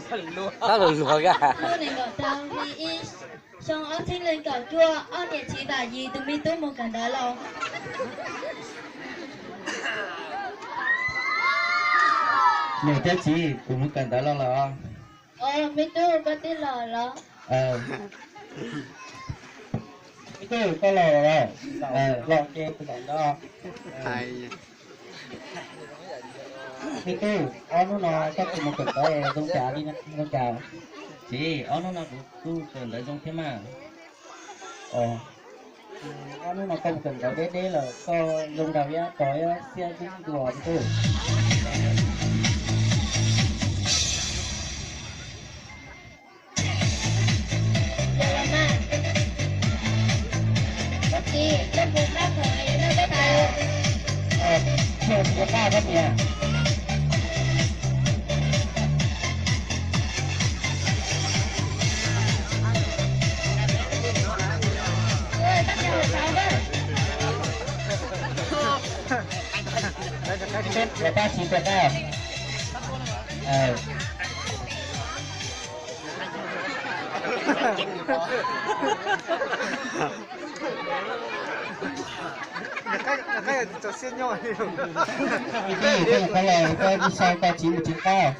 Tab luag luag kag. Hnub nees nkaum rau hli ib, xyoo ob txhiab leej kaum cuaj, ob niam txiv Vam Yis tus me tub mus kawm ntawv los. Niam thiab txiv, kuv mus kawm ntawv los lawm. Os, me tub, koj twb los los? Me tub, koj los los? Los ces kuv kawm ntawv. Me tub, ob hnub no koj tsis mus kawm ntawv zoo cas li, zoo cas? Txiv, ob hnub no kuv kuj kawm ntawv zoo thiab mas. Ob hnub no koj mus kawm ntawv deb deb lawm, koj zoo nraug thiab, tos ib xiab dub ntua me tub. Pab txiv tuaj pab. Koj los koj sau koj txiv mus txiv qab.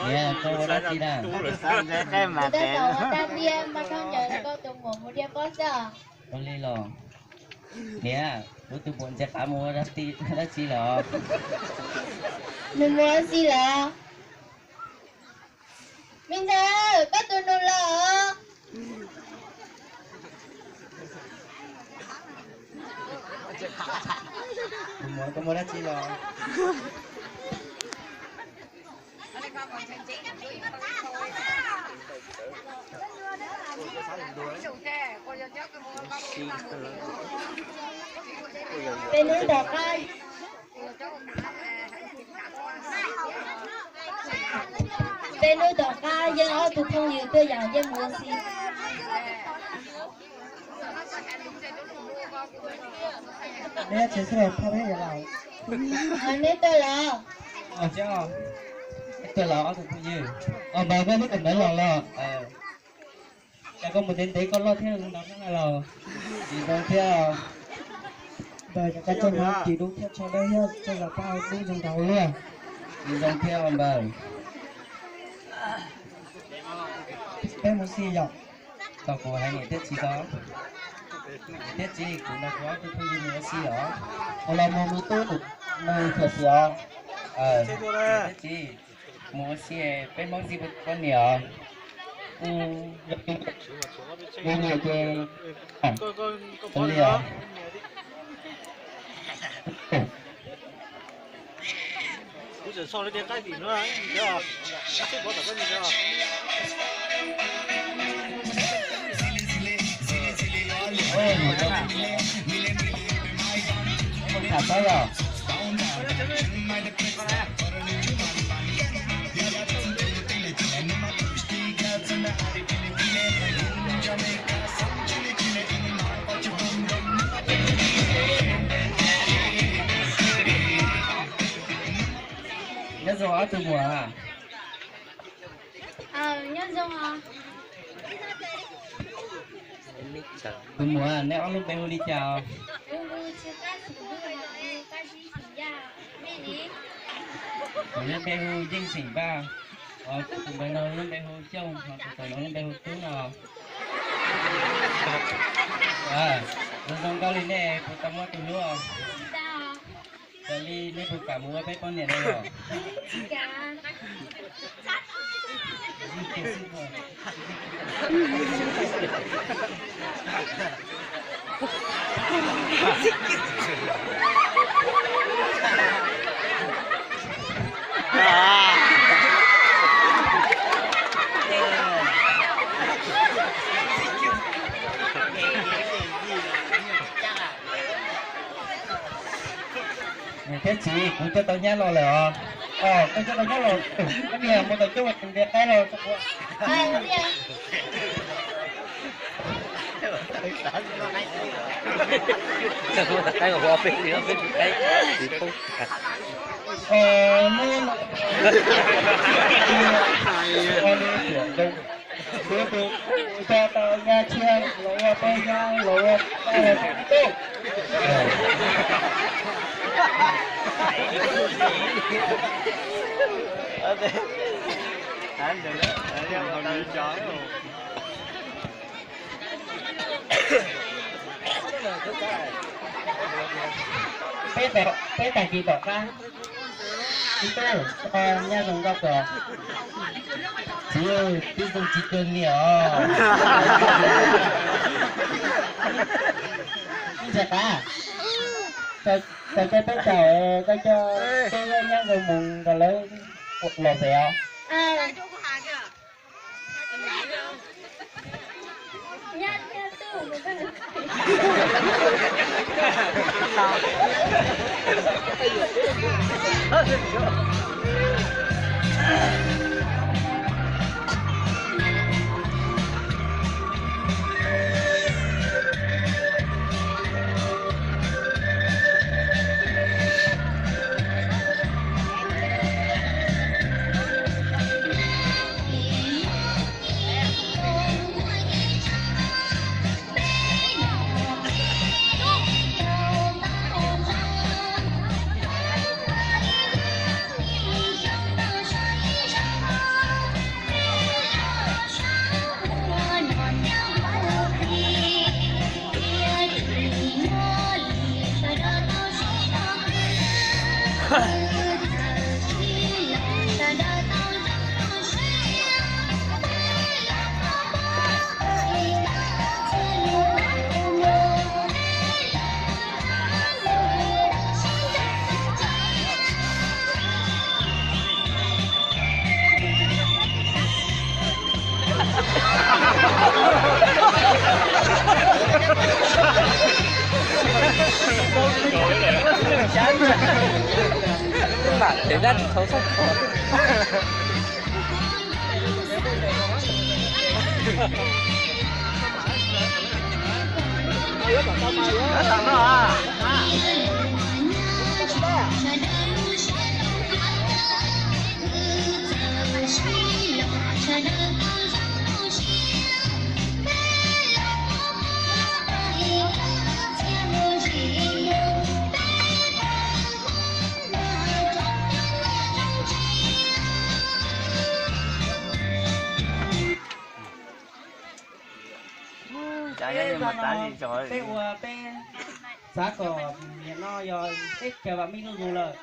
Niam, koj ua dab tsi na? Kuv tab tom ua tag tiag, mas koj ncaws koj tus muam mus dhia pob xwb. Ua li los? Niam, kuv tus muam ntxim qab mus ua dab tsi lawm? Nws mus ua si lawm. Me ntxhais, koj tus nus los? Tus muam, koj muaj dab tsi los? Peb hnub tom qab, peb hnub tom qab yeej ob tug phooj ywg tuaj yam yeej mus ua si. Neb tsis xwb los phaj peb yam laus. Neb tuaj los? Tuaj los ob tug phooj ywg. Os, npawg, koj twb kawm ntawv los los? Cas koj mus ntev ntev koj loj thiab zoo nraug thiab na los? Tsis zoo thiab. Npawg, koj txoj hmoov tsis dub thiab tsho dawb thiab txoj zam paj dub zoo nraug luaj. Tsis zoo thiab npawg. Peb mus si yom? Tau kuv hais niam thiab txiv tau. Niam thiab txiv, kuv nrog kuv ob tug phooj ywg mus ua si os. Kuv los mus mus tub mus khuam xim os. Niam thiab txiv, mus ua si peb Hmoob txij poj niam os. Kuv niam ces ua li os. Tham pab los. Nyob zoo ob tug muam. Nyob zoo os. Tus muam, neb ob lub npe hu li cas os? Kuv lub npe hu Yeej Xeem Npaj, ho tus npawg no lub npe hu Xyooj, ho tus tod lub npe hu Tub no. Zoo zoo nkauj li nej puas tau muaj tus hlub os? Raws li nej puas kam mus ua peb poj niam no los? Niam thiab txiv, kuv coj tau nyab los lawm os. Koj coj tau nyab los, koj niam mus tau coj tus ntiav qaib los. Tus tau Nha Trang los ua peb Nyab los ua peb tub. Peb tag kis tom qab, ib tug nyab zoo nkauj kawg. Txiv, tib zoo txiv kawg li os. Ib ntxhais qab, txawm coj peb caum, koj coj peb nyab nkauj mus nrog lawv los pem os. Peb ua peb xav kom nim no yog teb chaws vam meej zuj zus lawm,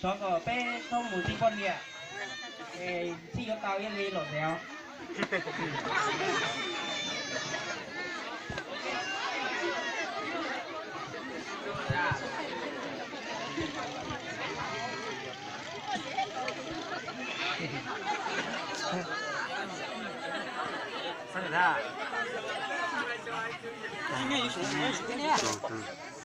thov kom peb txhob mus txij poj niam, es txij yuav tau ib li los xev os.